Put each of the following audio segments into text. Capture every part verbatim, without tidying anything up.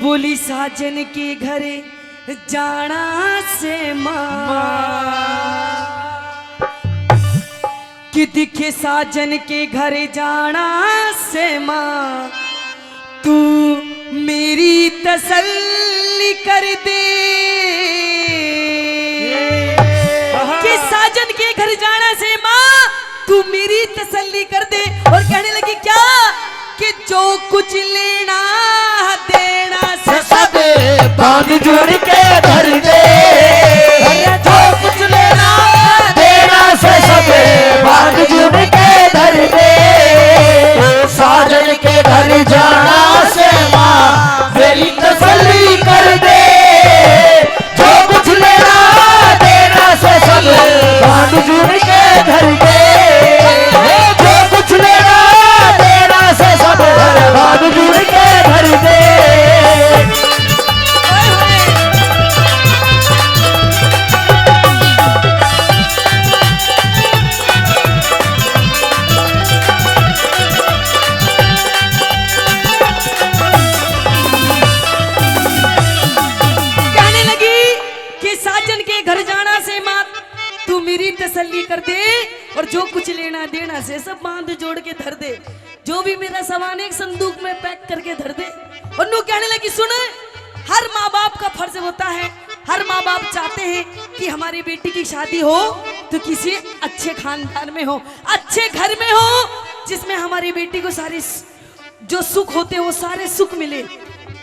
बोली, साजन के घर जाना से माँ, कि दिखे साजन के घर जाना से माँ, तू मेरी तसल्ली कर दे। कि साजन के घर जाना से माँ, तू मेरी तसल्ली कर दे। और कहने लगी क्या कि जो कुछ लेना देना से सब बांध जुड़ के धर दे। जो कुछ लेना देना से सब बांध जुड़ के धर दे। साजन के घर जाना से माँ, मेरी तसल्ली कर दे। जो कुछ लेना देना से सब बांध जुड़ के धर दे। जो कुछ लेना देना से सब बांध जुड़ के धर दे। कहने लगी कि साजन के घर जाना से माँ, तू मेरी तसल्ली कर दे, और जो कुछ लेना देना से सब बांध जोड़ के धर दे। जो भी मेरा सामान एक संदूक में पैक करके धर दे। और नू कहने लगी, सुन, हर माँ बाप का फर्ज होता है, हर माँ बाप चाहते हैं कि हमारी बेटी की शादी हो तो किसी अच्छे खानदान में हो, अच्छे घर में हो, जिसमें हमारी बेटी को सारी जो सुख होते हैं वो सारे सुख मिले।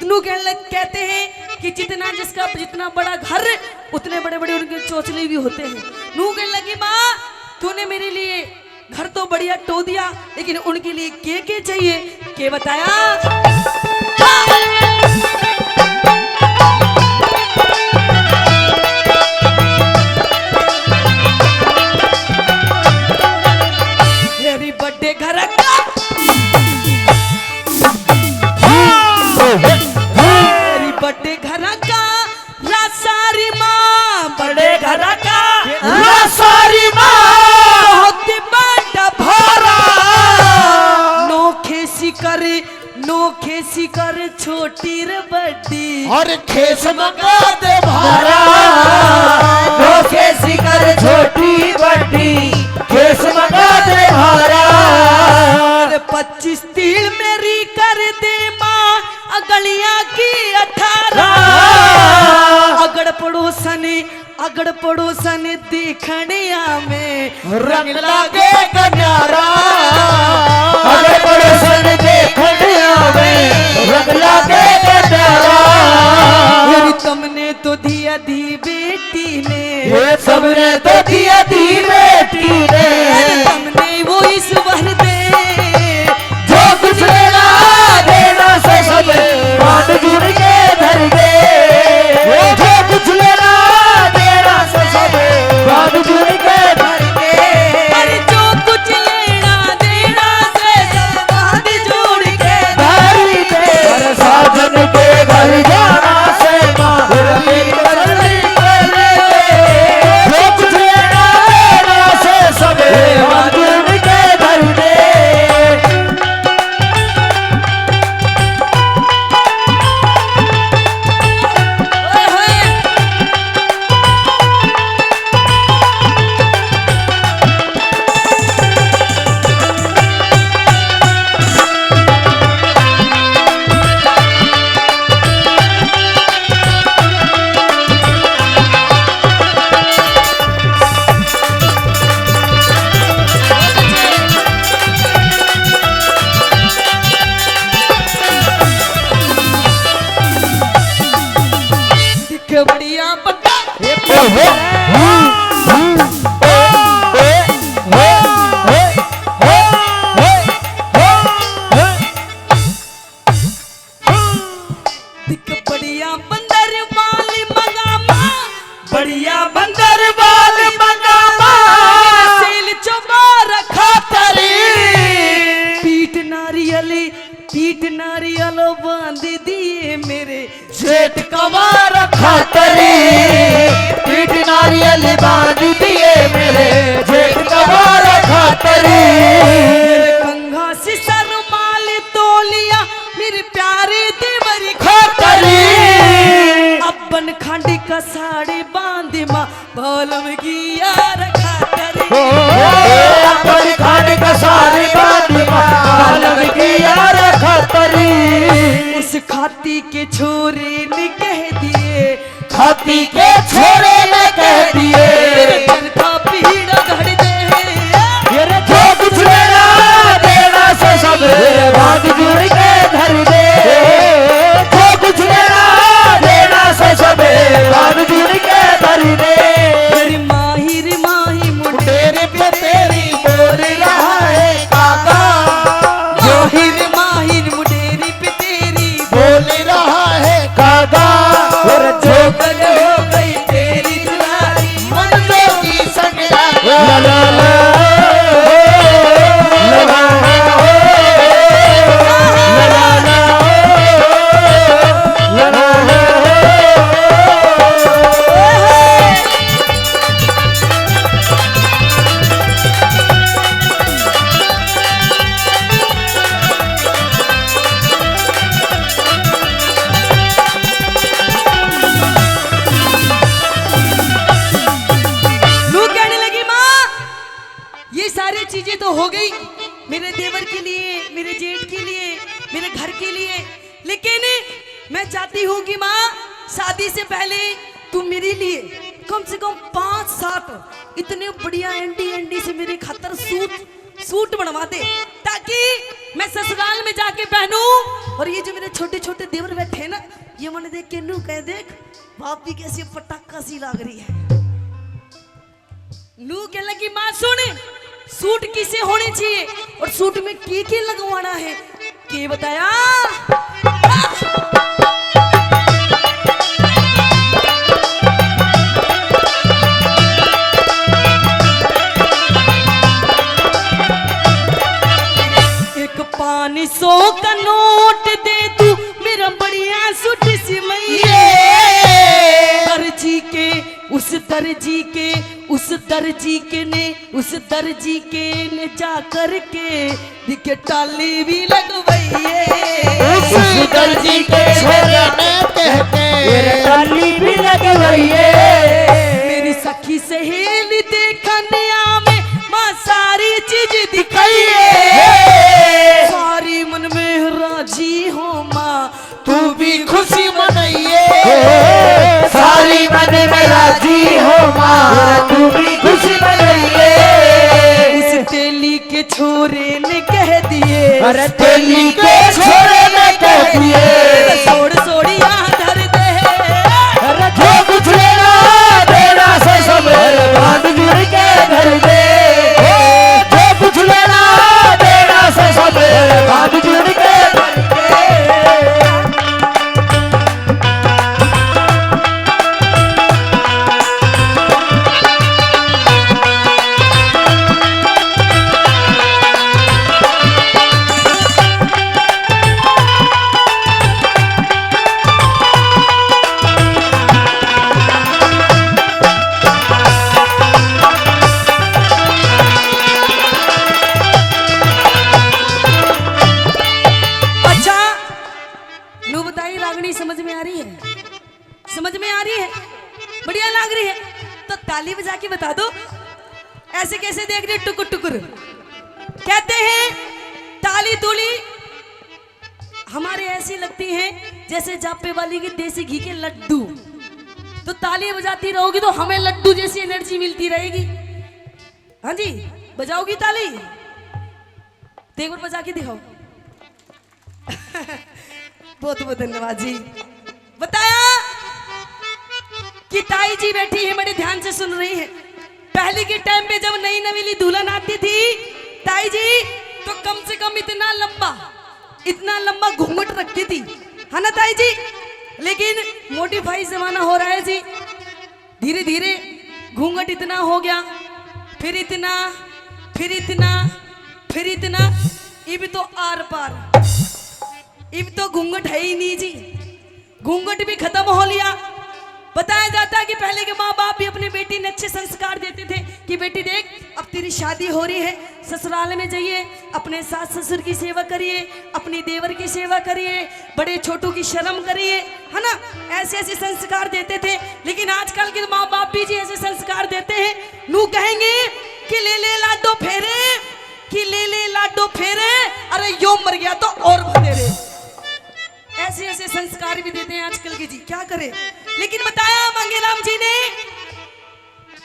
नू कहने लग, कहते हैं कि जितना जिसका जितना बड़ा घर, उतने बड़े बड़े उनके चोचले भी होते हैं। नू कहने लगी, माँ, तूने मेरे लिए घर तो बढ़िया टो दिया, लेकिन उनके लिए के के चाहिए, के बताया? मेरी बड़े घर का, मेरी बड़े घर का रासारी माँ, बड़े घर का रासारी माँ, बहुत बड़ा भारा। नोखे सिकर, नोखे सिकर छोटी रे बड़ी, और खेस मंगा दे भारा। नोखे सिकर छोटी बड़ी, खेस मंगा दे भारा। और पच्चीस तीन मेरी कर दे माँ, अगलियां की अठारह। अगड़ पड़ोसन, अगड़ पड़ोसन देखने आवे, रंग लागे न्यारा। अगड़ पड़ोसन देखने आवे, रंग लागे न्यारा। मेरी तमने तो दिया दी बेटी ने, ये सबने तो दिया दी बेटी ने। अरे तमने वो ईश्वर दे। जो कुछ लेना देना से सब बांध जुड़ के धर दे। जो कुछ लेना देना से सब बांध जुड़ के धर दे। अरे जो कुछ लेना देना से सब बांध जुड़ के धर दे। अरे साजन के घर जाना से माँ, जो कुछ लेना देना से सब बांध जुड़ के धर दे। दिख बढ़िया बंदा। दिख बढ़िया बंदर बाल मंगामा, बढ़िया बंदर बाल मंगामा, सील चोबार खातर। पीठ नारियल, पीठ नारियल बांध दिए मेरे जेठ कवार खातर। पीठ नारियल बांध दिए मेरे जेठ कवार खातर। मेरे कंघा से सरमाल तोलिया मेरे प्यारे देवर खातर। साड़ी बांध माँ बालम की यार खातर। ओ, पर खान का साड़ी बांध माँ बालम की यार खातर। उस खाती के छोरे ने कह दिए, खाती के छोरे ने कह दिए, तेरे घर का पीड़ा घड़ दे। तेरे जो कुछ मेरा देना से सब भाग जुड़ के धर दे। जो कुछ मेरा देना से सब भाग जुड़ के धर दे। तेरी माहिर माही मुंडेरे पे तेरी बोल रहा है काका। माहिर माहिर मुंडेरी पे तेरी बोल रहा है काका। और जो कल हो गई तेरी दुलारी मन जोगी संगला। ला ला ला। नू कहने लगी, माँ, ये सारी चीजें तो हो गई मेरे देवर के लिए, मेरे जेठ के लिए, मेरे घर के लिए, लेकिन मैं चाहती हूँ कि माँ, शादी से पहले तू मेरे लिए कम से कम पाँच सात इतने बढ़िया एंडी एंडी से मेरे खातर सूट सूट बनवा दे, ताकि मैं ससुराल में जाके पहनूं। और ये जो मेरे छोटे छोटे देवर बैठे हैं ना, ये मैंने देख के नू कह, देख भाभी कैसी पटाखा सी लाग रही है। नू कह लगी, माँ सुन, सूट किसे होने चाहिए और सूट में के के लगवाना है, के बताया? एक पाँच सौ का नोट दे तू, मेरा बढ़िया सूट सिमैये। दर्जी के, उस दर्जी के, उस दर्जी के ने, उस दर्जी के ने जा करके दिखे टाली भी लगवाइए। उस दर्जी के छोरे ने कह के ये टाली भी लगवाइए। मेरी सखी सहेली देखने आवे, माँ सारी चीज दिखाइए। सारी मन में राजी हो माँ, तू भी खुशी मनाइए। सारी मन में राजी हो माँ, तू भी खुशी मनाइए। उस तेली के छोरे ने कह दिए, अरे तेली के छोरे ने कह दिए, सोड़ सोड़िया धर दे। अरे जो कुछ लेना देना से सब भाग जुड़ के धर दे। ओ, जो कुछ लेना देना से सब भाग जुड़ के धर दे। अच्छा, नू बताई, रागनी समझ में आ रही है? समझ में आ रही है? बढ़िया लाग रही है? तो ताली बजा के बता दो। ऐसे कैसे देख रहे टुकुर टुकुर? कहते हैं ताली तुली हमारे ऐसी लगती है जैसे जापे वाली के देसी घी के लड्डू। तो ताली बजाती रहोगी तो हमें लड्डू जैसी एनर्जी मिलती रहेगी। हाँ जी, बजाओगी ताली? तो एक बार बजा के दिखाओ। बहुत बहुत धन्यवाद जी। बताया कि ताई जी बैठी है, बड़े ध्यान से सुन रही है। पहले के टाइम पे जब नई नवेली दुल्हन आती थी ताई जी, तो कम से कम इतना लंबा, इतना लंबा घूंघट रखती थी, है ना ताई जी? लेकिन मॉडिफाई जमाना हो रहा है जी, धीरे धीरे घूंघट इतना हो गया, फिर इतना, फिर इतना, फिर इतना, इब तो आर पार, इब तो घूंघट है ही नहीं जी, घूंघट भी खत्म हो लिया। बताया जाता है कि पहले के माँ बाप भी अपनी बेटी ने अच्छे संस्कार देते थे कि बेटी देख, अब तेरी शादी हो रही है, ससुराल में जाइए, अपने सास ससुर की सेवा करिए, अपनी देवर की सेवा करिए, बड़े छोटू की शर्म करिए, है ना? ऐसे ऐसे संस्कार देते थे, लेकिन आजकल के माँ बाप भी जी ऐसे संस्कार देते हैं। नू कहेंगे कि ले ले लाडो फेरे, कि ले ले लाडो फेरे, अरे यो मर गया तो और बतेरे। ऐसे ऐसे संस्कार भी देते हैं आजकल के जी, क्या करे। लेकिन बताया मांगेराम जी ने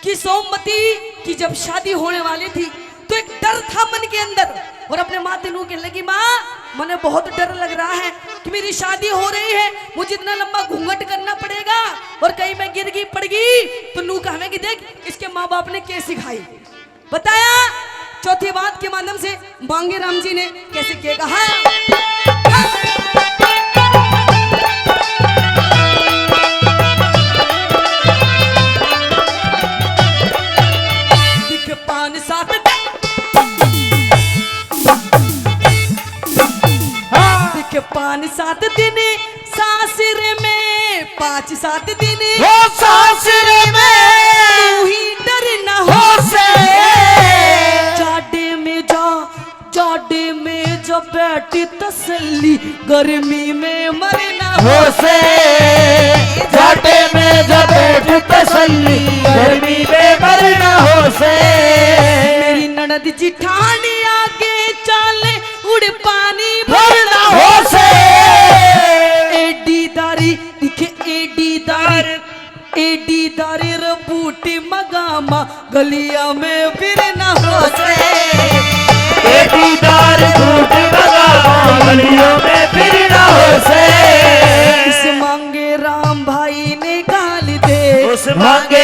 कि सोमवती की जब शादी होने वाली थी तो एक डर था मन के अंदर, और अपने माँ तै नू कहने लगी, माँ, मने बहुत डर लग रहा है कि मेरी शादी हो रही है, मुझे इतना लंबा घूंघट करना पड़ेगा और कहीं मैं गिर गई पड़ गई तो नू कहेंगे, देख इसके माँ बाप ने क्या सिखाई। बताया चौथी बात के माध्यम से मांगेराम जी ने कैसे किया, कहा। दिख पान सात, हाँ। दिख पान सात दिन सासरे में, पाँच सात दिन हो सासरे में। तू ही डरना हो से। जाडे में जा, जाडे में जा बैठी तसल्ली, गर्मी में मरना हो से। जाडे में जा बैठी तसल्ली, गर्मी में मरना हो से। मेरी ननद जिठानी आगे चाले, उड़ पानी भरना हो से। एडी दारी दिखे, एडी दारी, एडी दारी रे बूटी मगामा, गलिया में फिरना हो से। एडी दार बूटी मगामा, गलिया में फिरना हो से। इस मांगेराम भाई ने गाल दे, उस मांगे